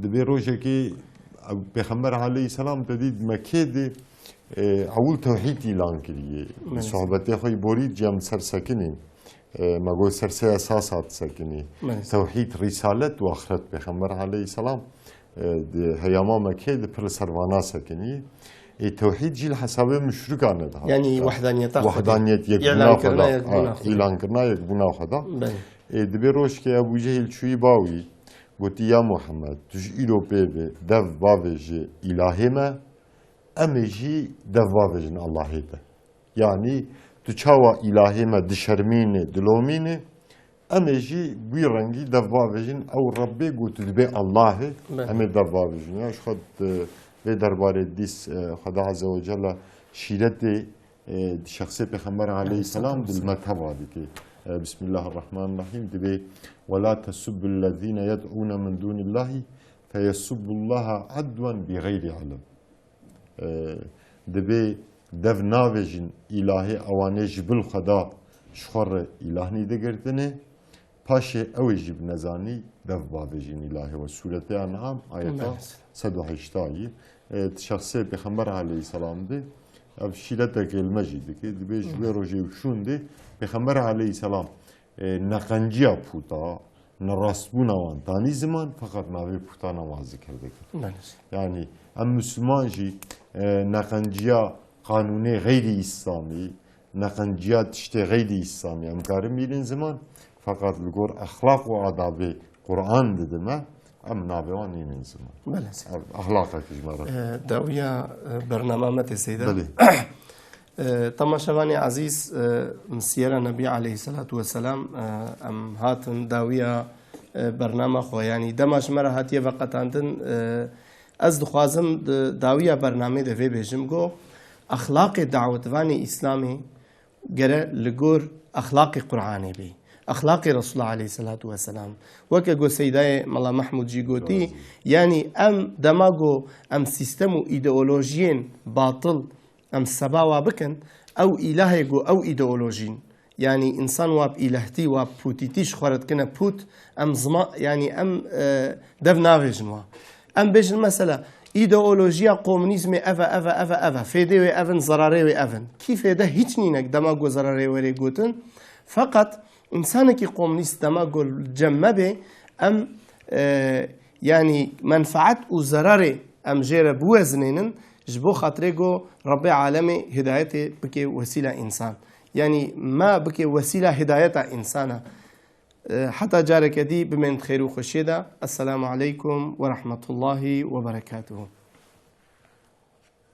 Dibê rojekê Pêxember aleyhisselam te dît Mekê de, e, ewil tewhîd îlan kiriye. Belê. Sohbetê xwe yî borî cem ser sekinî. E, me got ser sê esas hat sekinî. Belê. Tewhîd, rîsalet û axiret. Pêxember aleyhisselam, e, di heyama Mekê de pir li ser vana sekinî. E, tewhîd jî li hesabê muşrikan ne dihat. Yani wahdaniyeta Xwedê. Wahdaniyet, yekbûna Xweda. Yekbûna Xweda. Îlan kirina yekbûna Xweda. Belê. E, dibê rojekê Ebû Cehil çûyî bawî. Gotî, ya Muhammed, tu ji îro pê ve dev bavêje îlahê me, em ê jî dev bavêjin Allahê te. Yanî tu çawa îlahê me dişermîne, dilomîne, em ê jî wî rengî dev bavêjin ew Rebbê ku tu dibê Allah e, Belê. em ê dev bavêjin. Ya ji xwe di vê derbarê dîs, e, Xweda Azze ve Celle şîretê e, di şexsê Pêxember aleyhisselam dil me teva dike. E, Bismillahirrahmanirrahim dibê, "Ve la tesubbullezîne yed'ûne min dûnillahî feyesubbullaha edwen bi xeyrî ilm." E, dibê dev navêjin îlahê ewanê ji bil Xweda ji xwe re îlah nîdigirtine. Paşê ew ê jî bi nezanî dev bavêjin îlahê we. Sûretê En'am, ayeta Belê. sed û heştayî. E, di şexsê Pêxember aleyhisselam de ev şîretekê li me jî dike. Dibê ji wê rojê û şûn de Pêxember aleyhisselam, e, neqenciya puta, nerastbûna wan tanî ziman, feqet navê puta nema zikir dikir. Belê. Yani em Müslüman jî, e, neqenciya qanûnê xeyrî îslamî, neqenciya tiştê xeyrî îslamî em karin bînin ziman, feqet li gor exlaq û adabê Quran didime, em navê wan nînin ziman. Belê. Ev exlaqek ji me re. E, dawiya, e, bernama me tê seyda. Belê. E, temaşevanê ezîz, e, min Siyera Nebî aleyhisselatu vesselam, e, em hatin dawiya, e, bernama xwe. Yanî dema ji me re hatiye veqetandin, e, ez dixwazim di dawiya bernamê de vê bêjim, go exlaqê dawetvanê Îslamê gere li gor exlaqê Qur'anê bê. Exlaqê Resulullah aleyhisselatu vesselam. Weke go Seydayê Mela Mehmûd jî gotî, Razî. yanî em dema go em sîstem û îdeolojiyên batil em seba wa bikin, ew îlahê go ew îdeolojîn, yanî însan wa bi îlehtî, wa bi pûtîtî ji xwe re dikine pût, em zima-, yanî em, e, dev navêjin wa. Em bêjin mesela, îdeolojiya komunîzmê ev e, ev e, ev e, ev e. Fêdê wê ev in, zerarê wê ev in. Kî fêde hîç nîne dema ku zerarê wê rê gotin. Feqet însanekî komunîst dema ku li cem me bê, em, e, yanî menfaet û zerarê em jê re biwezinênin, ji bo xatirê ku Rebbê alemê hidayetê bike wesîla însan. Yanî me bike wesîla hidayeta însana. E, heta careke dî bimên di xêr û xweşiyê de. Esselamu aleykum ve rahmetullahi ve berekatuhu.